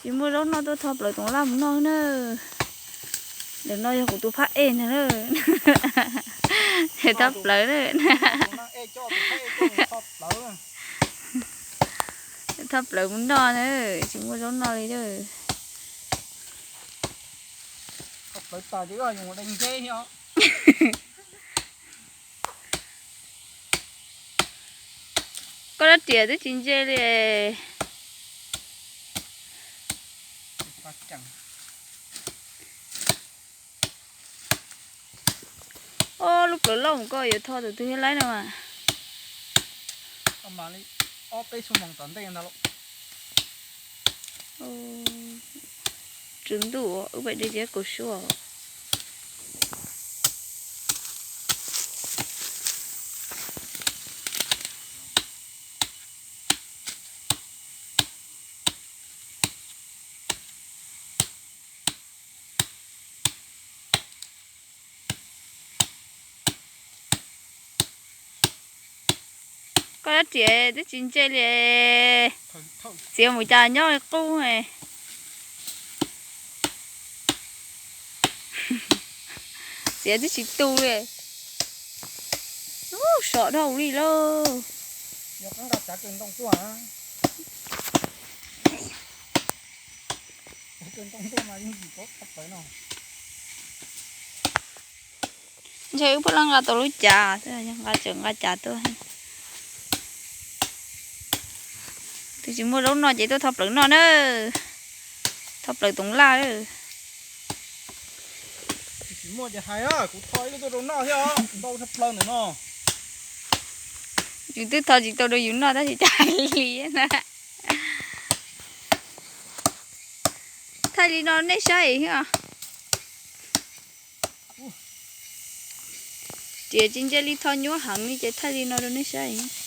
Tsis muaj zaub noj tuaj tho plaws Toov Laj mus noj na. Ntawm no yog kuv tus phab ej ntag na. Thoj plaws na. Thoj plaws mus noj na, tsis muaj zaub noj li. Koj rab riam twb tsis ntse li. Ob lub plawv loj koj yuav tho tus twg thiaj laib no mas. Ob peb xuab moos tom ntej ntag lauj. Tsw ntuj, wb pais de txiv kaus suab. Koj rab riam twb tsis ntse li. Txiav mus cas nyob qub. Txiav twb tsis tu li. Ub, sov dhau li lauj. Ntshe wb pheej nqa tau lub cav, nqa tseem nqa cav tuaj. Twb tsis muaj zaub noj ces tuaj tho plaws noj na. Tho plaws Toov Laj. Tsis muaj ces hais, kuv tho ib lub tuaj rau noj thiab, ntau tshaj plaws ntawm no. Yus twb tho tsis tau rau yus noj tab sis cas hais li na. Thaij li no nej saib thiab. Riam tsis ntse li, tho nyuaj heev li ces thaij li no rau nej saib.